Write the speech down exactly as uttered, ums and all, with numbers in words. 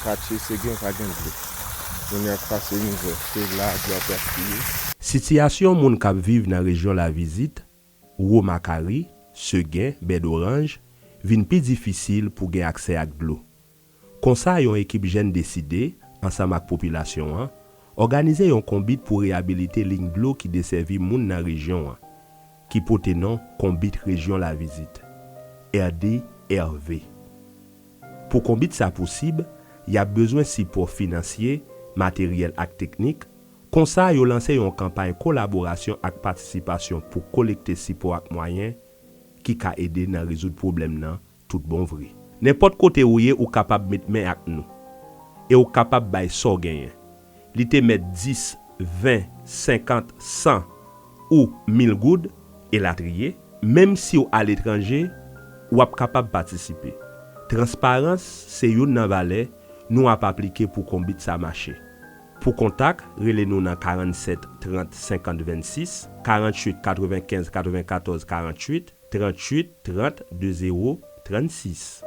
Katye Segen pa gen dlo. Moun y ap pase mizè, se la dlo ap gaspiye. Sitiyasyon moun k ap viv nan rejyon Lavizit, Wo Makari, Segen, Bèdoranj, vin pi difisil pou gen aksè ak dlo. Konsa, yon ekip jèn deside, ansanm ak popilasyon an, òganize yon konbit pou reyabilite liy dlo ki desèvi moun nan rejyon an, ki pote non Konbit Rejyon Lavizit, R D R V. Pou konbit sa posib, y ap bezwen sipò finansye, materyèl ak teknik, konsa yo lanse yon kanpay kolaborasyon ak patisipasyon pou kolekte sipò ak mwayen ki ka ede nan rezoud pwoblèm nan tout bon vre. Nenpòt kote ou ye, ou kapab met men ak nou. E ou kapab bay sa w genyen. Li te mèt dis, ven, senkant, san ou mil goud, elatriye. Menm si w aletranje, w ap kapab patisipe. Transparans se youn nan valè nou ap aplike pou konbit sa mache. Pou kontak, rele nou nan karannset trant senkant vennsis, karannwit katrevenkenz katrevenkatòz karannwit, trannwit trant de zewo trannsis.